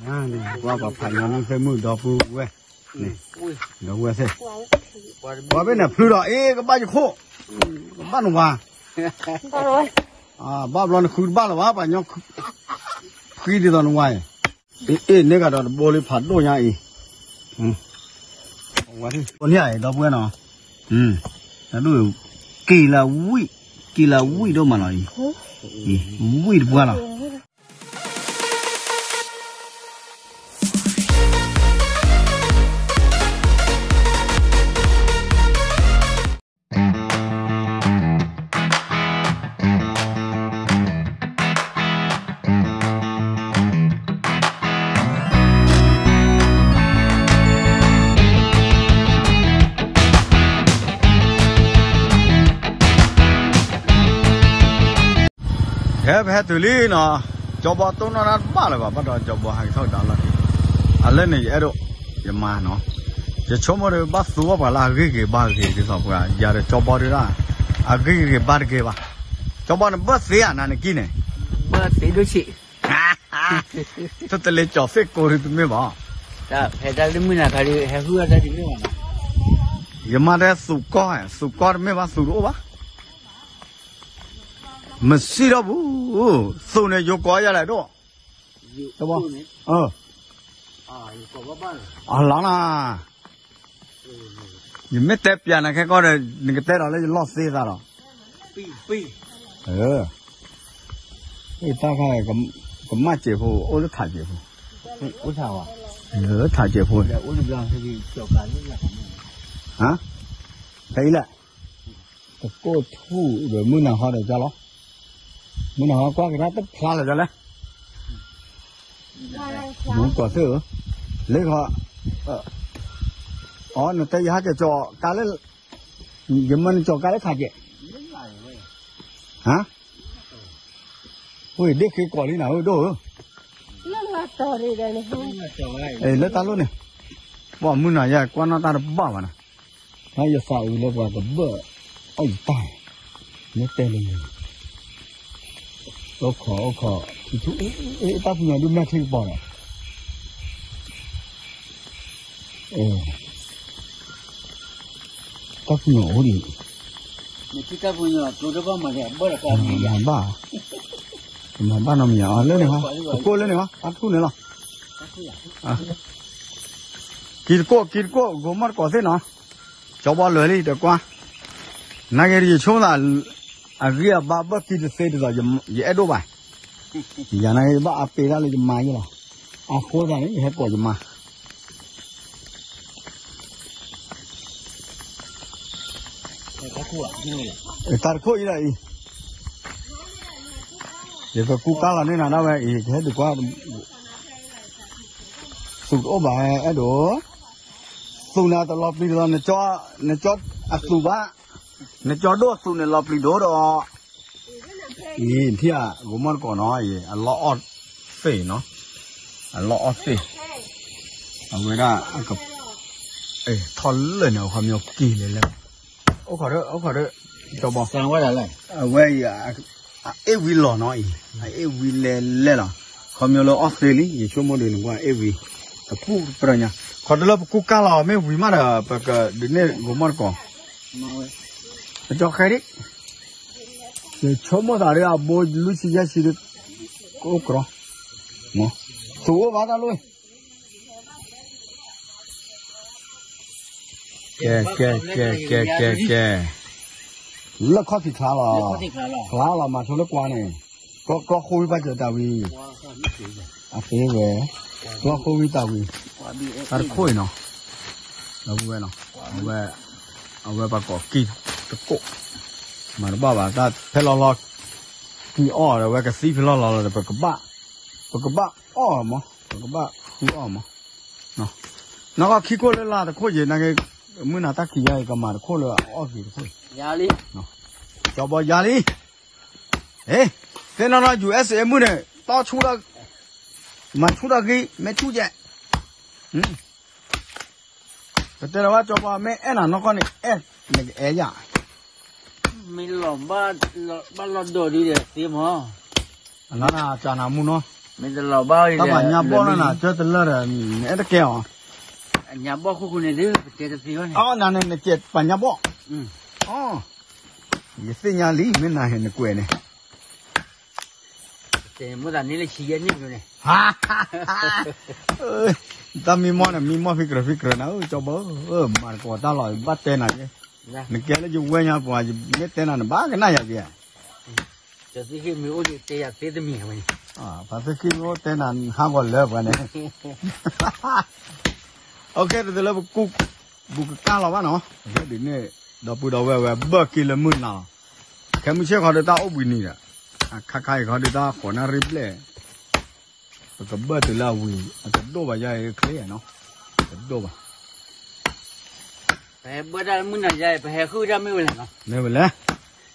န့ၣ် ကွၢ်ပှၤဖးညီနုၢ်သ့ၣ်မုၣ်ဒီပုၢ်ဝဲၢ်န့ၣ်, ဒီပုၢ်ဝဲၢ်သ့ၣ်, ပှၤဖဲန့ၣ်ဖျုးဒီး အ့ ကဘၣ်ယခိၣ်, ကဘၣ်နဝၤ, ဘၣ်ဘျီနဃုတဘၣ်လၢၤဘၣ် ပှၤညီ, ဖှံဒ်သိးနဝၤအံၤ, အ့ န့ၢ်ကဒီးတဘိလံဖးဒိၣ်ညါအံၤ, အဝဲန့ၣ်ဒီပုၢ်ဝဲၢ်နီၤ, ဒိၣ်, က့ၤလၢဝံၣ်, က့ၤလၢဝံၣ်ဒိၣ်မးလီၤအံၤ, ဝံၣ်တပှၢ်လီၤ. ဟဲပဟဲတုၤလံနီၤ, ကၠီဘီတိၢ်နီၣ်တၢ်တဘၣ်လၢၤဘၣ်, ဘၣ်ဒီးကၠီဘီဟဲကထီၣ်ကဒါလီၤ, အလၢန့ၣ် ယအဲၣ်ဒိး, ယမါနီၤ, ယဆိကမိၣ်ဒီးဘၣ်သူဘၣ်ပှၤလၢအဂ့ၢ်ဂ့ၤဘါဂ့ၤဒ်သိးပှၤယၤဒီးကၠီဘီဒုဒၣ်, အဂ့ၢ်ဂ့ၤဘါတဂ့ၤဘၣ်, ကၠီဘီန့ၣ်ဘၢၣ်သ့ဧါ နၤနကံၢ်န့ၣ်, ဘၢၣ်သ့ဒိၣ်ဆံး တၢ်တလ့ၤကၠီၤသ့ၣ်ကိးဒုတမ့ၢ်ဘၣ်, ဖဲတၢ်လၢမုၢ်နၤခါဒီး ဟဲဟုၣ်အတၢ်တမ့ၢ်ဘၣ်နီၤ, ယမါတဲသူၣ်ကီၢ်, သူၣ်ကီၢ်တမ့ၢ်ဘၣ် သူၣ်တအိၣ်ဘၣ်, မစံၣ်ထီၣ်ဘူး, သူၣ်န့ၣ်ယိၤကိးယၤလဲၣ်ဒိၣ်, အလီၤနၤ, ယမ့ၢ်တဲပျးနၤခဲကီၢ်ဒီး နကတဲဒီးလၢယလီၢ်သ့သးဒီး, တၢ်ခါ ကမၣ်စဲးဖိ အိၣ်လၢထးစဲးဖိ, ထးစဲးဖိ, ဖဲအံၤလဲၣ်, တကိၢ်ထူၣ်ဒီးမုၢ်နၤဟီဒီးကၢ်လီၤ, မုၢ်နၤဟီကွၢ်က့ၤတၢ်တဖျါလၢာ်ကၢ်လဲၣ် မူကီၢ်သ့ၣ်ဧၢ, လ့ခီ, အီ နတဲယဟဲက့ၤကၠီၤကါလၢ, ယမၢနကၠီၤကါလၢခးကဲး, ဟါ, ဝ့ၢ်ဒ့ၣ်ဃ့ကီးလံနၤဧၢဒိၣ်ဧၢ, လၢတၢ်လိၣ်န့ၣ်, ပှၤမုၢ်နၤယဲကွၢ်နီၣ်တၢ်တဘၣ်ဘၣ်နၤ, ယသးအုးလၢပှၤကဘၢၣ်အီၣ်ယတၢ်, မ့ၢ်တဲလၢယ အိၣ်ခိး အိၣ်ခိး ထံထူၣ် အ့ တၢ်ပူၤညီဒုးမဲာ်ချံကပီၤဒီး တၢ်ပူၤညီအိၣ်ဒံး မၤဘၣ်, မၤဘၣ်နီတမံၤ လၢန့ၣ်ဟီ တကိၢ်လၢန့ၣ်ဟီ အထူၣ်န့ၣ်လီၤ, ကံတကိၢ် ကံတကိၢ် ဂိၤမီၢ်တကိးသ့ၣ်နီၤ, ကၠီဘီလၢာ်လံဒီးကွၢ်, နာ်က့ယဆိကမိၣ်သး အဂံၢ်အဘါဘၢၣ်ကံတသ့ဒ်သိး ယအဲၣ်ဒိၣ်ဘၣ်, ယၤနာ်က့ဘၣ်အပ့ၤဒၣ်လၢယမါယဲလီၤ, အဃိသတးန့ၣ် ယဟဲကိးယမါ တၢ်တခိၣ်အံၤဒီးအံၤ, ယကကူကါလီၤန့ၢ်နၤဒၣ်ဝဲအံၤ ကဟဲဒုးကွၢ်, သူၣ်တအိၣ်ဘၣ်အဲၣ်ဒိး, သူၣ်န့ၣ်တလီၤပျံၤဒ်သိး, နကၠီအသူၣ်ဘၣ်, နကၠီဒိၣ်သူၣ်န့ၣ်လီၤပျံၤဒိၣ်ဒီး, အံၤထံၣ်ဧါ ဂိၤမီၢ်တကိးနီၤ အံၤ အလီၢ်အီၣ်သ့ၣ်နီၤ, အလီၢ်အီၣ်သ့ၣ်, အဝဲဒၣ် ထီၣ်လၢာ်န့ၣ် အခီပညီက့ၤလဲၤလဲၤ, အိၣ်ခိးဒီး အိၣ်ခိးဒီး ကၠီဘီ, အဝဲအံၤ အအ့ၣ်ဝံလီၤနီၤအံၤ အအ့ၣ်ဝံလဲၤလဲၤလီၤ, ခီပညီလၢအီၣ်သ့လံ ယဆိကမိၣ်ဒုးန့ၣ် ကွၢ်အ့ၣ်ဝံ, တပူၣ်တပြၢညါ, ခီဒုးလၢပကူကါလီၤ မ့ၢ်ဝံၤမးဒီး ပကဒုးန့ၢ်ဂိၤမီၢ်တကိး, ကၠီဃဲဒံး, ယဆိကမိၣ်သးဒီးအဘိလွံၢ်ဆံယဲၢ်ဆံဒီး, ကအိၣ်ကြီ, သူၣ်အိၣ်ဘၣ်တၢ်လိၣ် ကဲ ကဲ ကဲ ကဲ ကဲ ကဲ, လၢခီၣ်ထံးချါလီၤ, ချါလီၤ မၤဆိလၢကွၢ်န့ၣ်, ကျီဃိဝံၤပာ်စၢၤတၢ်ဝံၤ, အသ့ဝဲ, ကျီဃိဝံၤတၢ်ဝံၤ, တၢ်တခိၣ်အံၤနီၤ, ဒီပုၢ်ဝဲၢ်နီၤ, အဝဲ, အဝဲပှၤကိးကံတကိၣ်, မၤတဘၣ်ဘၣ် တၢ်ဖဲလီၤလီၤ, ကံအီၣ်ဒီး အဝဲကသံဖဲလီၤလီၤလီၤဒီး ပကဘၣ်, ပကဘၣ်အီၣ်မး ပကဘၣ်ဃုအီၣ်မး, နီၢ်ကီၢ်ခံခိၣ်လၢလၢ်တခိၣ်ယံၤ နာ်က့, မုၢ်နၤတၢ်ခံးယါအံၤ ကမၤတခိၣ်လၢအအီၣ်က့ၤတခိၣ်, ကၠီဘီယါလံ, သ့ၣ်နီၣ်နီၣ် ယူၢ်အ့ၣ်စ့မုၣ်န့ၣ် တီဆူၣ်ဒီး, မၤဆူၣ်ဒီးဂံၢ် မ့ၢ်ဆူၣ်ကဲ, ပတဲလီၤဘၣ်ကၠီဘီ မ့ၢ်အဲၣ်နၤနီၢ်ကီၢ်န့ၣ် အဲၣ်, နကအဲၣ်ယၤ, မ့ၢ်လီၤ, ဘၣ်လီၤဒိးဒ်ဒီးသ့မး, အနၤနၤကနၤမူနီၤ မ့ၢ်တလီၤဘၣ်အီၤ တၢ်ပှၤညါဘီၣ်လၢနၤ ကၢတလၢဒီး နအဲၣ်တကဲအီၤ, အညါဘီၣ်ခိၣ်ဃိန့ၣ်ဒုး ပတဲတသ့ဘၣ်န့ၣ်, အနၤန့ၣ် နကဲပှၤညါဘီၣ်, ယသ့ၣ်ညါလံ မ့ၢ်နၤဟဲနကွဲးန့ၣ် တဲမိၣ်သးန့ၣ်လၢဆံယဲၢ်နံၣ်န့ၣ်, တၢ်မံမီၢ်န့ၣ် မံမီၢ်ဖံကြၢးဖံကြၢးနၤဧၢ ကၠီဘီဧၢ, မၤတကိးတၢ်လီၤ ဘၣ်တဲနၤက့, နကဲလၢယဝဲညါပှၤ ယမ့ၢ်တဲနၤန့ၣ် ဘၣ်ကနၣ်ယၤက့, တသ့ၣ်ဟ့ၣ်မ့ၢ်အိၣ်ဒီးတဲယၤသ့တမံၤဝဲန့ၣ်, ပှၤသ့ၣ်ဃ့ၣ်မ့ၢ်အိၣ်တဲနၤဟးဂီၤလၢပှၤန့ၣ် OK တသ့လၢပကူၣ် ဘူးကကၢ်လီၤဘၣ်နီၤ, အဃိဒ်န့ၣ် ဒီပုၢ်ဒီဝဲၢ်ဝဲဘၢၣ်က့ၤလၢမုၢ်နၤလီၤ, ခဲမုၢ်ဆ့ၣ်ခီဒုးတၢ်အိၣ်ဘှံးနံၤဒီး, အခါခါအံၤခီဒုးတၢ်ဃိးနၣ်ရံၣ်ဘျဲၣ်, ပကဘၢၣ်တုၤလၢအဝံၤ အတဒိၣ်ဘၣ်ယါအံၤချ့နီၤ, တဒိၣ်ဘၣ်, ပဟဲဘၢၣ်တၢ်လၢမုၢ်နၤယါအံၤ ပဟဲဃုတၢ်မ့ၢ်ဝဲလဲၣ်နီၤ, မ့ၢ်ဝဲလဲၣ်,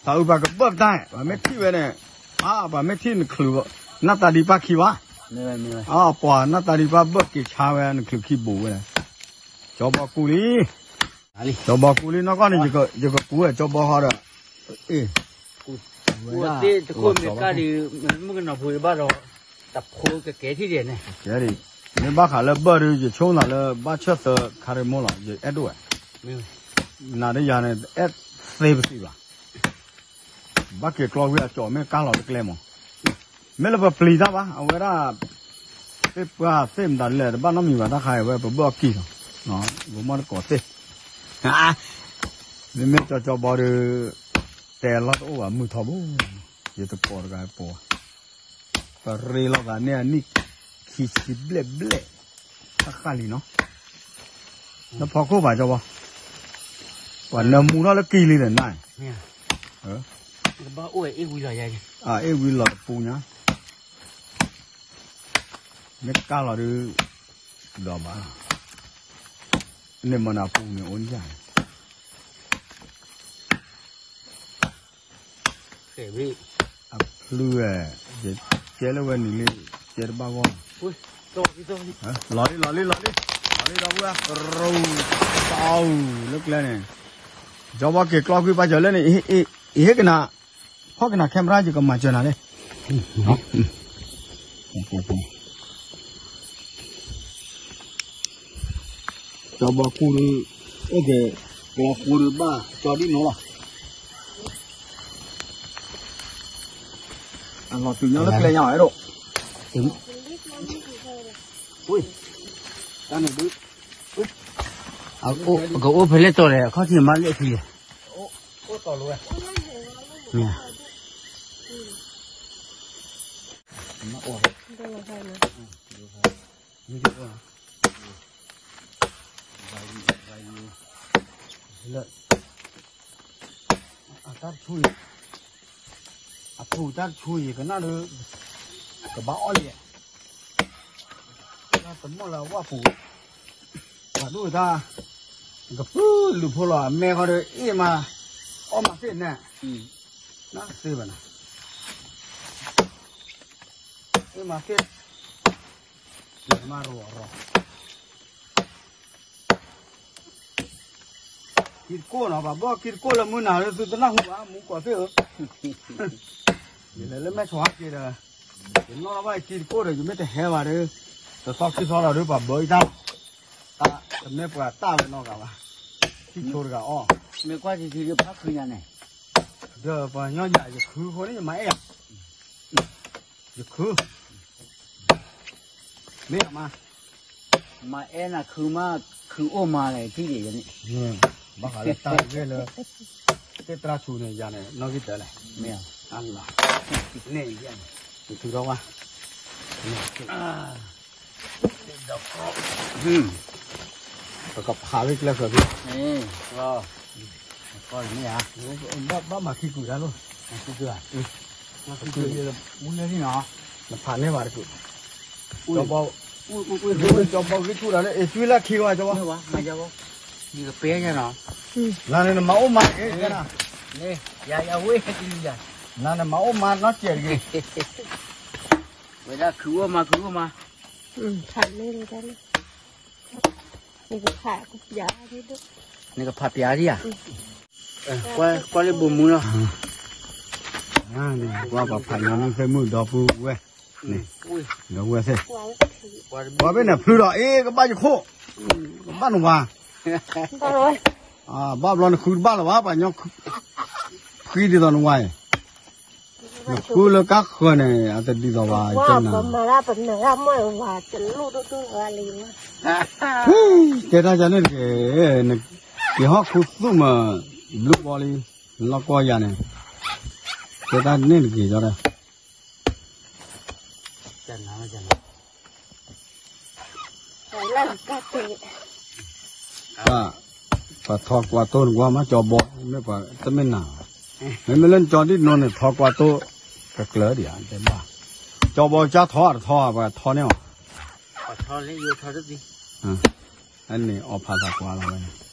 ပှၤအုၣ်ပှၤကဘၢၣ်ပတၢ် ပှၤမ့ၢ်ထံၣ်ဝဲန့ၣ်, အါ ပှၤမ့ၢ်ထံၣ်နချုး နၢ်သးဒံးပၢ်ခံဘၣ်, အါ ပှၤနၢ်သးဒံးပၢ်ဘၢၣ်က့ၤဆါဝဲနချုးခံဘိးဝဲ, ကၠီဘီကူလံ, ကၠီဘီကူလံနီၢ်ကီၢ်န့ၣ် ယကကူဝဲကၠီဘီဃီဒီး, အ့ၣ်, ဝဲဒၣ်တခိၣ်မ့ၢ်ကၢ်ဒီး မုၣ်ကနီၤဖိတဘၣ်ဒီး, တဖိကကဲထံၣ်ဒဲးန့ၣ်, ကဲဒံး, မ့ၢ်ဘၣ်ဃးလၢဘၢၣ်ဒီး ယဆိသးလၢဘၣ်ဆၢသၢခါရ့မိၢ်လီၤ ယအဲၣ်ဒိၣ်ဝဲ, နၤဒီးယၤန့ၣ် အဲၣ်သ့ပသံးဘၣ် ဘၣ်က့ၤကျီကွံာ်အကၠီၣ်မ့ၢ်ကၢ်လီၤတကျဲမး, မ့ၢ်လၢပပျံၤတၢ်ဘၣ် အဝဲဒၣ်, သ့ၣ်ပှၢ်သ့ၣ်မတၤလဲၣ် တဘၣ်နီတမံၤဘၣ် တၢ်ခါအံၤဝဲပဘၢၣ်အီၤကံၢ်လီၤ, ပမီၢ်တကိးသ့ၣ်, မ့မ့ၢ်ကၠီကၠီဘီဒီး, တဲလီၤတအိၣ်ဘၣ်မုၢ်ထီဘိ, ယတကိးတဂၤပိာ်, ပရ့လိာ်သးန့ၣ်အနံၣ်ခံဆံဘျဲၣ်ဘျဲၣ်, တၢ်ဃၣ်လံနီၤ, နဖီခိၣ်ဘၣ်ကၠီဘီ, ပှၤနၢမူထီၣ်လၢကံၢ်လံဒီးနၤ, အ့ၣ်ဝံလီၤတပူၤညါ, မ့ၢ်ကၢ်လီၤဒုး, ဒီးဘၣ်, န့ၣ်မနၤပူၤန့ၣ်အိၣ်ယၤန့ၣ်, အဖျုဝဲ, ယကဲလၢဝဲနုာ်လံ, ကဲတဘၣ်ဂီၢ်, လီၤလံ လီၤလံ လီၤလံ, လီၤလံဒီပုၢ်ဝဲၢ်, ရူၢ်, တအူၣ်လၢကျဲန့ၣ်, ကၠီဘီက့ၤကျီကွံာ်ပာ်စၢၤလၢန့ၣ်, အဟ့ၣ်ကနၤ, ဖီၣ်ကနၤ camera ယကမၤစၢၤနၤလံ ကၠီဘီကူဒီး, အိၣ်က့ၤ, ကျီဃိဒီးဘၣ်ကၠီဒ်နီၤလီၤ, အလီၤတုၤညီလၢကျဲညါအဲၣ်ဒိး, တၢ်န့ၣ်ဒုး, ကအိၣ်ဖဲလဲၣ်တီၤလဲၣ် အခီၣ်ထံးမးလၢအခံလဲၣ်, အိၣ်တီၤလိၤဝဲ, မ့ၢ်, လၢ, အတၢ်တဆူအံၤ, အပူၤတၢ်တဆူအံၤ ကနၣ်ဒီး, ကဘၣ်အီၣ်ယဲၢ်, တၢ်တမီၢ်လၢအဝၣ်ပူၤ, ပှၤဒိၣ်တၢ်, ကပုၢ်လုးဖိလီၤ အမဲာ်ဃီဒီး အ့ၣ်မး, အီၣ်မးသ့ၣ်နဲ, နသ့ဘၣ်နၤ, အ့ၣ်မးသ့ၣ်, မၤရီၤရီၤ ကံတကိၢ်နီၤ ပှၤဘၣ်ကံတကိၢ်လၢမုၢ်နၤလၢသုတနၢ်ဟူဘၣ် မူကီၢ်သ့ၣ်ဧၢ, ယလဲၤလၢမဲၢ်ဆီဟးက့ၤဒီး, ယနီၣ်ထီၣ်ဘၣ်ကံတကိၢ်ဒီး ယမ့ၢ်တဟဲဘၣ်ဒီး, တသီခံသီလီၤဒီး ပှၤဘၢအံၤတၢ်လီၤ, တၢ်တမ့ၢ်ပှၤတၢ်ဝဲနီတဂၤဘၣ်, ထံၣ်ဆိတဂၤအီၣ်, မ့ၢ်ကွၢ်ထံထံဒီးဖးခုညါန့ၣ်, ဒီးပှၤညီယၤယခုဃိန့ၣ် ယမၤအဲၣ်ယၤ, ယခု မ့ၢ်မး, မၤအဲၣ်နၤခုမး, ခုအိၣ်မးလဲၣ် ထံၣ်ဒံးယန့ၣ်, ဘၣ်ဃးလၢတၢ်တဂ့ၢ်လၢ, သ့ၣ်တြၢ်ဆူန့ၣ် ယၤန့ၣ် နီၣ်ဂံၢ်တၢ်လဲၣ်, မ့ၢ်, အလၤ, န့ၣ်ယဲၢ်န့ၣ်, ယထုးထီၣ်ဝဲ, ပကဖးဝဲကျဲဃၢၤဖဲ, ဘၣ်မၤခံကွံာ်တၢ်လိၣ်, မၤခံကွံာ်ဧါ, မူလၢလံနီၤ, နဖးန့ၢ်ဘၣ်တကူး, ကၠီဘီ, ကၠီဘီဂံၢ်ဆူၣ်ဒီးလၢ အ့ၣ်သွံလၢခံဝဲကၠီဘီ, ယကပဲညါနီၤ, နၤန့ၣ်နမၤအိၣ်မးက့ၤ, နၤန့ၣ်မၤအိၣ်မးနီတစဲးတဂ့ၤ, ဝဲဒၣ်ခုအိၣ်မး ခုအိၣ်မး, ဖးန့ၢ်လၢတၢ်န့ၣ်, နကဖးပျါဒံးဧါ, ကွၢ်လၢဘိမူလီၤ, ကွၢ်ပှၤဖးညီနုၢ်သ့ၣ်မုၣ်ဒီပုၢ်ဝဲၢ် န့ၣ်, ဒီပုၢ်ဝဲၢ်သ့ၣ်, ပှၤဖဲန့ၣ်ဖျုးဒီး အ့ ကဘၣ်ယခိၣ်, ကဘၣ်နဝၤ, ဘၣ်ဘျီနဃုတဘၣ်လၢၤဘၣ် ပှၤညီ, ဖှံဒ်သိးနဝၤအံၤ, နဃုလၢကါဃၢၤန့ၣ် အတဒ်သိးဘၣ်, တဲတၢ်ယၤန့ၣ်တက့ၢ်, က့ၤဟီၣ်ခူသူၣ်မး, ဘျုးဘီလံ, လီၢ်ကီၢ်ယၤန့ၣ်, တဲတၢ်န့ၣ်တက့ၢ်ဒီး ပှၤထီကွၢ်တိၢ်နကွၢ်မး ကၠီဘီ, မ့ၢ်ပှၤတမ့ၢ်နၤ, မ့မ့ၢ်လၢနကၠီဒ်နီၢ်န့ၣ် ထီကွၢ်တိၢ်, ကကျၢၤဒံးဧါ, တဲဘၣ်, ကၠီဘီကၢ်ထီတထီ ပှၤထီန့ၢ်အီၤ, အန့ၣ်အီၣ်ဖးသးကွၢ်လီၤဝဲန့ၣ်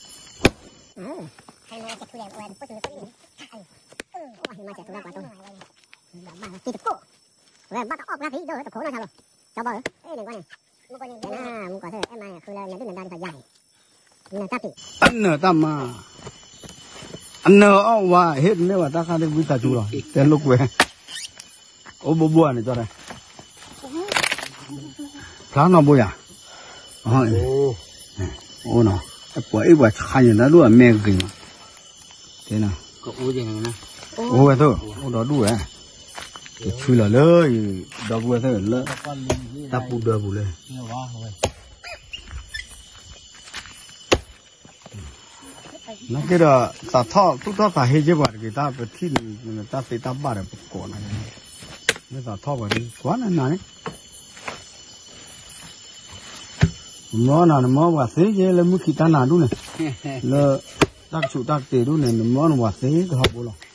အနၢၤတၢ်မါ, အနၢၤအီၣ်ဝဲသံဒိၣ်တဖိနီၤလီၤ, ကၠီဘီဧၢ, န့ၣ်ကွၢ်န့ၣ်, အနၢၤတၢ်မါ, အနၢၤအီၣ်ဝဲဟ့ၣ်တမ့ၢ်ဝဲတၢ်ခါဒ်ဝံသးစူၤလီၤ, တဲလိာ်ကွဲ, အိၣ်ဘိဘိဧါန့ၣ်ကၠီတဲ, အိၣ်နီၤ, ပှၤအ့ၣ်ပှၤဆါညါတၢ်ဒိၣ်အမဲာ်ဂ့ၤမး, တဲနီၤ, အိၣ်ဝဲသ့ၣ်, အိၣ်ဒီဒူၣ်ဝဲ, ကဆူလီၤလၢ ဒီပုၢ်ဝဲၢ်သ့ၣ်လၢ တၢ်ပူၤဒၢပူၤလၢ နာ်က့ဒီး သးထီၣ်သူၣ်ထီၣ်သးဟ့က့ၤပှၤတဂ့ၤ တၢ်ပထံၣ်န့ၣ် တၢ်သ့တၢ်ဘၣ်ဒီးပကိးနၤ, မ့ၢ်သးထီၣ်ပှၤဒ် ကွၢ်နၤန့ၣ်, မၢနၤ နမၢပှၤသ့က့ၤလၢမုၢ်ခံတၢ်နၤဒူၣ်န့ၣ်, လၢတၢ်ကဆူးတၢ်ကတ့ၤဒူၣ်န့ၣ် နမၢနပှၤသ့ကဟီၣ်ဘိလီၤ.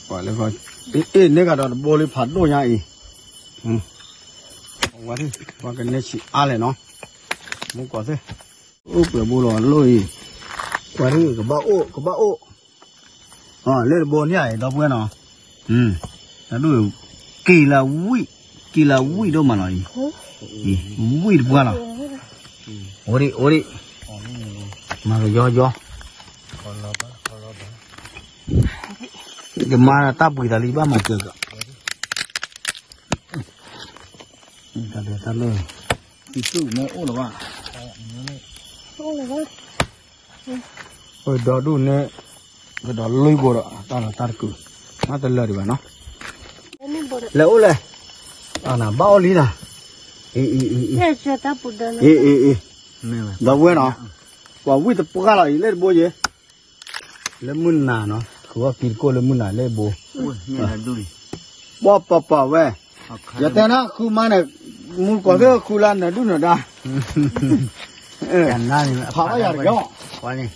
ပှၤလၢ အ့ၣ် န့ၢ်ကဒီးတဘိလံဖးဒိၣ်ညါအံၤ, ဝဲဒၣ် ပှၤကနဲဆံးအါလဲၣ်နီၤ, မူကီၢ်သ့ၣ်, အိၣ်ပှဲၤဘိလီၤလိၣ်အံၤ, ပှၤဒ်ကဘၣ်အိၣ် ကဘၣ်အိၣ်, လၢတဘိန့ၣ်အံၤ ဒီပုၢ်ဝဲၢ်နီၤ, တၢ်ဒိၣ် က့ၤလၢဝံၣ်, က့ၤလၢဝံၣ်ဒိၣ်မးလီၤအံၤ, ဝံၣ်တပှၢ်လီၤ, အိၣ်ဒံးအိၣ်ဒံး, မၤကယီယီ, ကမၤတၢ်ပှ့ၤသးလံ ဘၣ်မၤစၢၤကီး, တၢ်ဒဲးတၢ်လၢ, တံၤသူၣ်မ့ၢ်အိၣ်လၢၤဘၣ်, ဒီဒူၣ်န့ၣ်, ကဒီးလွံၢ်ဘိဒီး တၢ်လီၤတၢ်တကုာ်, မ့ၢ်တလၢာ်ဒံးဘၣ်နီၤ, လဲၤအိၣ်လဲၣ်, ဘၣ်အိၣ်လံနီၤ, အံၤ, ဒီပုၢ်ဝဲၢ်နီၤ, ပှၤဝံၣ်တပှၢ်လီၤအံၤ လၢတဘိယဲ လၢမုၢ်နၤနီၤ, ဃုအီၣ်ကံတကိၢ်လၢမုၢ်နၤလၢဘိ, ပှၤပှၤပှၤဝဲ, ယတဲနၤဃုမါန့ၣ်, မူကီၢ်သ့ၣ်ဃုလၢနဒူၣ်နဒါ, ဖးဘၣ်ယၤတက့ၢ်,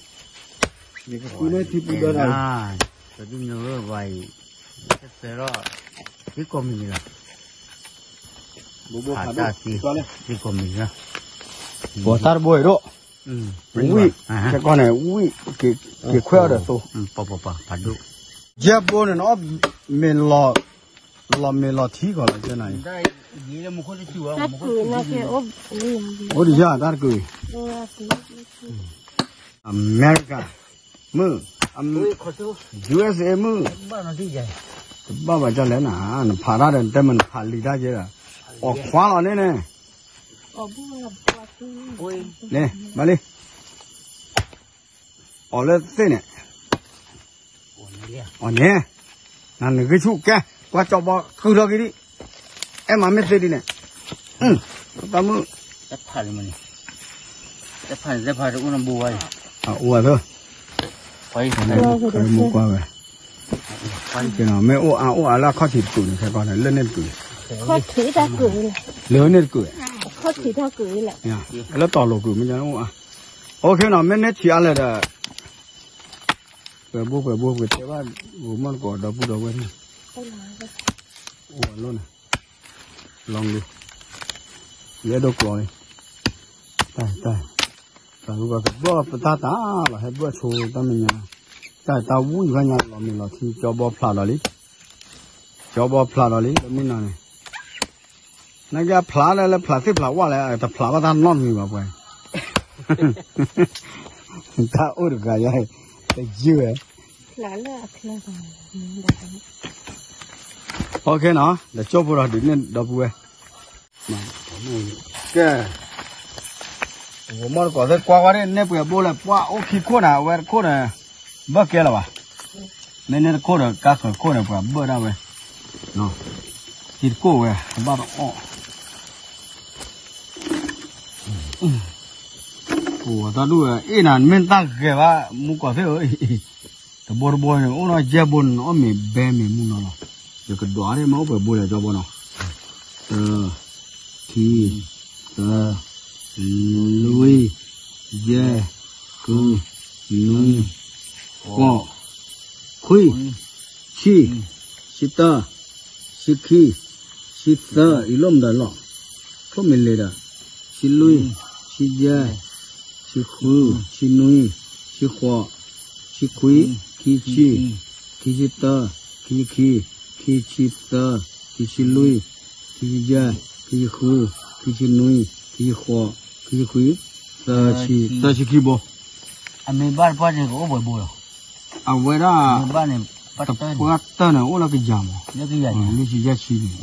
ယကဃုန့ၢ်ထံပူၤဒီးတၢ်, တဒူၣ်နဝဲဝဲအံၤ, တၢ်ဆၢထီၣ်, သံကိးမံၤလီၤ, ဘိဘိဖးဒိၣ်, သံကိးမံၤလီၤ, ပှၤတၢ်တဘိအံၤဒိၣ်, ဝံၣ်, ခဲကီၢ်န့ၣ် ဝံၣ်, က့ၤခွဲးအီၤဒီးသိ, ပှၤပှၤပှၤဖးဒိၣ်, ယဲၢ်ဘိန့ၣ် နအီၣ်မ့ၤလီၤ, လီၤမ့ၤလီၤထံကီးလီၤ ကဲနၤအံၤ, အိၣ်ဒံးယၤတၢ်တကုာ်အံၤ, အမဲရကၤ, မုၢ်, USA မုၢ်, တဘၣ်ဘၣ်ကၢ်လဲၣ်နၤ, နဖးတၢ်ဒီး နတဲမ့ၢ်နဖးလံာ်တၢ်ကဲဒီး, အီၣ်ခွါလီၤန့ၣ်န့ၣ်, န့ၣ်, ဘၣ်လံ အီၣ်လၢသ့ၣ်န့ၣ်, အီၣ်န့ၣ်, နနဂ့ၢ်ဆူၣ်ကဲ, ကွၢ်ကၠီဘီကုၢ်ထီၣ်က့ၤဒံး, အဲၣ်မးမ့ၢ်သ့ဒ်န့ၣ်, တၢ်မုၣ်, တဖးလံမ့ၢ်န့ၣ်, တဖးန့ၣ် တဖးတအိၣ်နဘိဝဲအံၤ, အအိၣ်ဝဲသၢ, မူကွၢ်ဝဲ, မ့ၢ်အိၣ်အါအိၣ်အါလၢအခီၣ်ထံးတကုာ်န့ၣ် ခဲကီၢ်န့ၣ် လၢန့ၣ်တကုာ်, လၢန့ၣ်တကုာ်, လၢတၢ်လိာ်ကုာ်မ့ၢ်အိၣ်အါ, အိၣ်ခဲနီၤ မ့ၢ်နဲၣ်ထံအါလဲၣ်ဒီး ပှဲၤဘိပှဲၤဘိ ပကတဲဘၣ်ဂိၤမီၢ်တကိးဒီပုၢ်ဒီဝဲၢ်န့ၣ်, အိၣ်အလိၣ်န့ၣ်, လီၤဂ့ၤ, ယအဲၣ်ဒိးကျီၤလံ, တၢ်တၢ်, တၢ်ဂုၤကဘၣ်ပတၢ်တၢ်လီၤ ဟဲဘၣ်ဆိတၢ်မဲာ်ညါ, တၢ်တၢ်ဝံၣ်ဖဲညါ လီၤမ့ၢ်လီၤထံ ကၠီဘီဖျးဒီးလံ, ကၠီဘီဖျးဒီးလံ လၢမုၢ်နၤန့ၣ် နာ်က့အဖျးလၢ လၢဖျးသ့ၣ်ဖျးဝၣ်လဲၣ် တဖျးဘၣ်တၢ်နီတမံၤဘၣ်ပှဲၤ, တၢ်အိၣ်တဂၤယါ, တယုၢ်ဝဲ, ဖျါလၢအဖျါ, အ OK နီၤ, ဒီးကၠိဖိဒီးဒုးနဲၣ်ဒီပုၢ်ဝဲၢ်, ကဲ, ဂီၤမီၢ်တကိးသ့ၣ်ကွၢ်ကွၢ်န့ၣ် နဲၣ်ပှဲၤဘိလဲၣ်, ပှၢ်အိၣ်ခံခိၣ်နၤ, အဝဲတခိၣ်န့ၣ် ဘၢၣ်ကဲလၢၤဘၣ်, မ့ၢ်န့ၣ်တခိၣ်ဒီး ကါဃၢၤခိၣ်န့ၣ် ပှၤဘၢၣ်ဒၣ်ဝဲ, ခံတကိၣ်ဝဲ အဘၣ်တအီၣ် အိၣ်တၢ်ဒူၣ်ဝဲ အ့ၣ်နၤ မ့ၢ်တၢ်ဂဲၤဘၣ် မူကီၢ်သ့ၣ်ဧၢ, တဘိတဘိန့ၣ် အိၣ်နီၢ်ယဲၢ်ဘိန့ၣ် အီၣ်မ့ၤဘဲမ့ၤမူနီၤလီၤ, ယကဒွးန့ၣ် မ့ၢ်အိၣ်ပှဲၤဘိလဲၣ် ကၠီဘီနီၤ, တၢ, ခံ, သၢ, လွံၢ်, ယဲၢ်, ဃု, နွံ, ဃိး, ခွံ, ဆံ, ဆံတၢ, ဆံခံ, ဆံသၢ, အံၤလီၢ်မတၤလီၢ်, ထိၣ်မ့ၢ်လဲၤဒီး, ဆံလွံၢ်, ဆံယဲၢ်, ဆံဃု, ဆံနွံ, ဆံဃိး, ဆံခွံ, ခံဆံ, ခံဆံတၢ, ခံဆံခံ, ခံဆံသၢ, ခံဆံလွံၢ်, ခံဆံယဲၢ်, ခံဆံဃု, ခံဆံနွံ, ခံဆံဃိး, ခံဆံခွံ, သၢဆံ, သၢဆံခံဘိ, အမ့ၢ်ဘၣ်တပှၢ်န့ၣ် ကအိၣ်ပှဲၤဘိလီၤ, အဝဲဒၣ်, တပှၢ်တၢၢ်န့ၣ် အိၣ်လၢကယၤမး, လွံၢ်ဆံယဲၢ်ဆံန့ၣ်, မ့ၢ်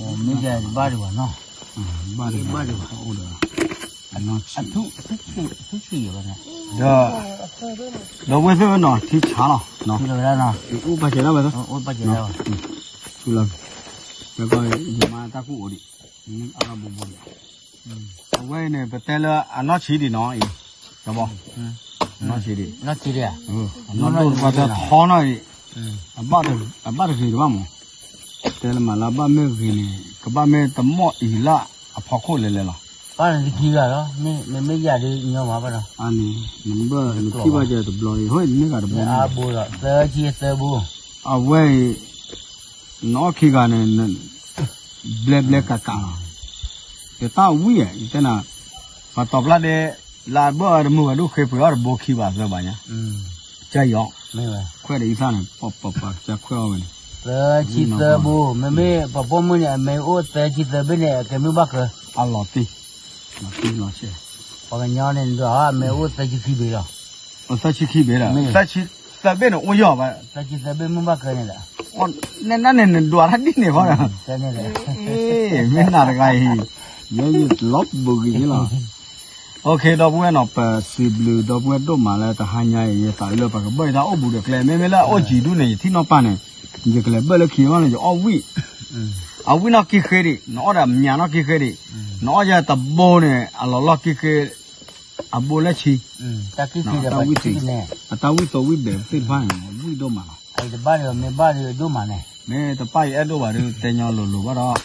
ယၤတဘၣ်ဒံးဘၣ်နီၤ, ဘၣ်ဒံးဘၣ်ဒံးဘၣ်, အိၣ်ဒီး, ဒီးဝဲသ့ၣ်ဝဲနီၤ ထံဆါလီၤ, အိၣ်ပာ်စဲးဒၣ်ဝဲ, ထူလီၤ, ယမၤတၢ်ကူၣ်အိၣ်ဒံး, အဘိဘိဒံး, အဝဲအံၤန့ၣ် ပတဲလၢအနီၢ်ဆံးဒံးနီၤအံၤ, အနီၢ်ဆံးဒံး, အနီၢ်ဒိၣ်တပှၢ်တၢၢ်ထီနီၤအံၤ, အဘၣ်တဂ့ၤတဘၣ်မး, တဲလၢမးလၢအဘၣ်မ့ၢ်ဂ့ၤန့ၣ် ကဘၣ်မ့ၢ်တမီၢ်အံၤလၢအဖီခိၣ်လဲၤလဲၤလီၤ, ဘၣ်န့ၣ်တခံဂၤလီၤ, မ့မ့ၢ်ယၤဒ်ညီမးဘၣ်ဒီး, အန့ၣ်, နဘၣ်နထံၣ်ဘၣ်ကဲတဘျီအံၤ ဟိၣ်န့ၢ်ဂၤတဘျီန့ၣ်, သၢဆံသၢဘိ, အဝဲအံၤ နအီၣ်ခံဂၤန့ၣ်, ဘျဲဘျဲကးကးလီၤ, ယတၢ်ဝံၣ်ဧါ ယတဲနၤ, ပှၤတီၤပျၢ်ဒဲး, လၢအဘၢၣ်အီၤတမုာ်ဘၣ်ဒိၣ်ဃ့ပှ့ၤအီၣ်တဘိခံဘၣ်သၢဘၣ်ညါ, ကၢ်ယီၤ, ခွဲးဒီးအံသၣ်န့ၣ်, ပှၤပှၤပှၤကစၢ်ခွဲးအီၣ်ဝဲန့ၣ်, သၢဆံသၢဘိ, မ့မ့ၢ်ပှၤပိာ်မုၣ်န့ၣ် အမ့ၢ်အိၣ်သၢဆံသၢဘ့ၣ်န့ၣ် အကဲမုၢ်ဘၣ်ဃၢၤ, အလီၤတံၢ်, လီၤတံၢ်လီၤဆဲး, ပှၤကညီန့ၣ် နဒွးအီၤ အမ့ၢ်အိၣ်သၢဆံခံဘ့ၣ်လီၤ, သၢဆံခံဘ့ၣ်ဒီး, သၢဆံသၢဘ့ၣ်န့ၣ် အိၣ်ယီၤဘၣ်, သၢဆံသၢဘ့ၣ်မုၢ်ဘၣ်ဃၢၤန့ၣ်ဒီး, နဲဒၣ်န့ၣ် နဒွးတၢ်ဒ်န့ၣ်ဃီဒီး, မ့ၢ်နၤတဂၤအံၤ, ယဲယလီၤဘူးက့ၤလီၤ, အိၣ်ခ့ ဒီပုၢ်ဝဲၢ်နီၤ ပစံးဘျုးဒီပုၢ်ဝဲၢ်ဒိၣ်မးလၢတဟါညါအံၤ ယသးလၢပကဘၣ်ယတၢ်အိၣ်ဘူးဒီးကျဲ မ့မ့ၢ်လၢအအိၣ်ကံၤဒူၣ်န့ၣ် ယထံၣ်နီၢ်ပၢ်န့ၣ်, ယကလဲၤဘၢၣ်လၢခံမးန့ၣ် ယအီၣ်ဝံၣ်, အဝံၣ်နီၢ်ကံၢ်ဃ့ဒံး နအီၣ်ဒီးမၠးနီၢ်ကံၢ်ဃ့ဒံး, နအီၣ်ယၤတဘိန့ၣ် အလီၤလီၢ်ကံၢ်ဃ့, အဘိလၢဆံ, တၢ်ဝံၣ်, အတၢ်ဝံၣ်သိးဝံၣ်ဘဲးသ့ၣ်တဖၣ်န့ၣ် ဝံၣ်ဒိၣ်မးလီၤ, မ့ၢ်တပၢ်ယအဲၣ်ဒိၣ်ဘၣ်ဒီး တဲညီလိၤလိၤဘၣ်ဒီး,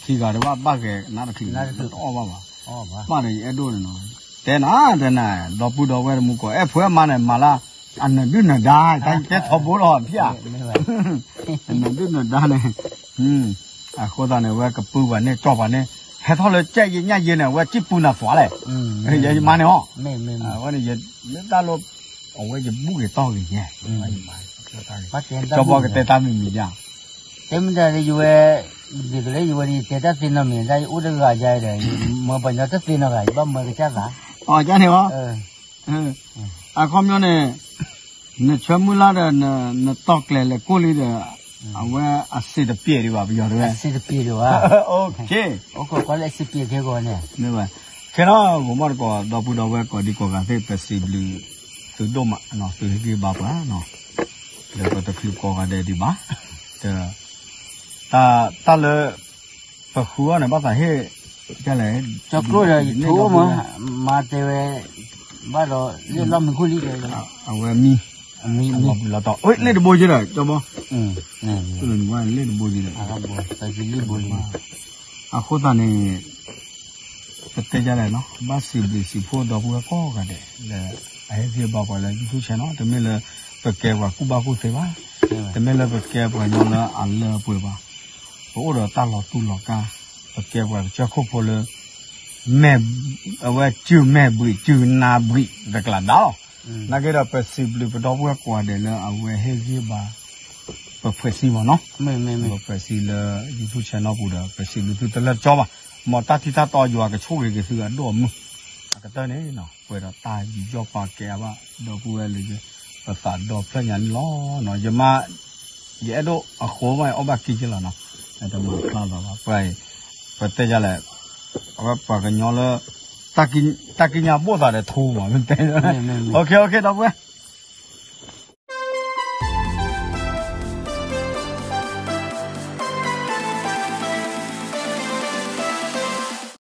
ခံဂၤတဘၣ်ဘၣ်ဂဲၤနးတချုး, တအီၣ်ဘၣ်ဘၣ်, ပၢ်ဒီးယအဲၣ်ဒိၣ်န့ၣ်နီၤ, တဲနၤတဲနၤ, ဒီပုၢ်ဒီဝဲၢ်တမူကီး အဲၣ်ဖိအဲၣ်မါန့ၣ် မၤလၢ အနၢၤဒုၣ်နၢၤဒါ, တၢ်ယတဲထီဘိလီၤဖၠၣ်, အနၢၤဒုၣ်နၢၤဒါန့ၣ်, အဃိသတးန့ၣ် အဝဲကပုၢ်ပှၤန့ၣ် ကၠီပှၤန့ၣ်, ဟဲထီၣ်လၢကဲယညၣ်ယဲန့ၣ် အဝဲစံၣ်ပူၤနၤသွးလဲၣ်, ယမါန့ၣ်အီၤ, အဝဲန့ၣ် ယတၢ်လီၤ, အဝဲယဘူၣ်ဂ့ၤတီၢ်ဂ့ၤယဲ, ကၠီပှၤကတဲတၢ်မံၤမံၤယါ, တဲမ့ၢ်တၢ်လၢယဝဲ, ယကလဲၤယဝဲဒီး ယတဲတၢ်သ့နီတမံၤ, တၢ်ယအိၣ်တဂၤယါဒီး မၢပှၤညီတသ့နီတဂၤ, ယဘၣ်မၢကစၢ်သး, အီၤကန့ၣ်အီၤ, အခီပညီန့ၣ်, နဆၢမုၢ်လၢ်ဒီး နတီၢ်ကျဲၤလဲၤကိၢ်လံဒီး, အဝဲအစံးတပျဲးဒံးဘၣ် ပယီၤတဝဲ, အစံးတပျဲးဒံးဘၣ်, အိၣ်ခ့, အိၣ်ခိးကွၢ်လၢအစံးပျဲးခဲဂီၤန့ၣ်, ခဲဒီး ဂီၤမီၢ်တကိး ဒီပုၢ်ဒီဝဲၢ်ကိးဒံကိးဂၤသ့ၣ် ပစံးဘျုးသုဒိၣ်မး, သုဟ့ၣ်ဂံၢ်ဘါပှၤ, ဒီးပတချုးကိးဂၤဒဲးဒံးဘၣ်, တၢ်လၢ ပဃုအီၤန့ၣ် ဘၣ်သးဟ့ၣ်, ကလဲၣ်, ကၠီကျိဒီးယထိမး, မၤတဲဝဲ, ဘၣ်ဒီးလၢလီၢ်မံခိၣ်လံ, အဝဲမံ, လီၤတီၤ, လ့ၣ်တဘိယဲဒီး ကၠီဘီ, လ့ၣ်တဘိယဲဒီး, အဃိသတးန့ၣ် ပတဲဒ်လဲၣ်နီၤ, ဘၣ်စံးဘျုးစံးဖှိၣ်ဒီပုၢ်ဝဲၢ်ကိးဂၤဒဲး လၢအဟ့ၣ်ဂံၢ်ဘါပှၤလၢ YouTube channel နီၤ, တမ့ၢ်လၢပကဲပှၤကူၣ်ဘၣ်ကူၣ်သ့ဘၣ်, တမ့ၢ်လၢပကဲပှၤကညီလၢအလၢအပှဲၤဘၣ်, ပအိၣ်ဒီးတၢ်လီၤတူၢ်လီၤကာ်, ပကဲပှၤကစၢၢ်ခိၣ်ဖိလၢ အဝဲစုမဲာ်ဘှံး စုနါဘှံး တကျးဒါလီၤ. နာ်က့ဒီး ပစံးဘျုးပဒီပုၢ်ဝဲၢ်ကိးဂၤဒဲးလၢအဝဲဟ့ၣ်ဂံၢ်ဘါ ပဖွဲ့စည်းမးနီၤ, ပဖွဲ့စည်းလၢ YouTube channel ပူၤဒီး ပစံးဘျုးသုတလၢတကၠီဘၣ်, မ်တၢ်ထံၣ်တၢ်တီယွၤကဆိၣ်ဂ့ၤက့ၤသုအဒိၣ်အမုၢ် အကတၢၢ်န့ၣ်နီၤ. ပှဲၤဒီးတၢ်ယူးယီၣ်ပာ်ကဲအါဘၣ် ဒီပုၢ်ဝဲၢ်လၢ ပသးဒီဖျၢၣ်ညါန့ၣ်လီၤ. ယမါ ယအဲၣ်ဒိးအဃိမး အီၣ်ဘၣ်က့ၤက့လီၤနီၤ, တမၤဖျါလီၤဘၣ် ပှၤအံၤ ပတဲယလဲၣ်, အဝဲပှၤကညီလၢ တၢ်ကံၣ်ညါဘိၣ်သးဒီးထူမး မ့ၢ်တဲ, ဒီပုၢ်ဝဲၢ်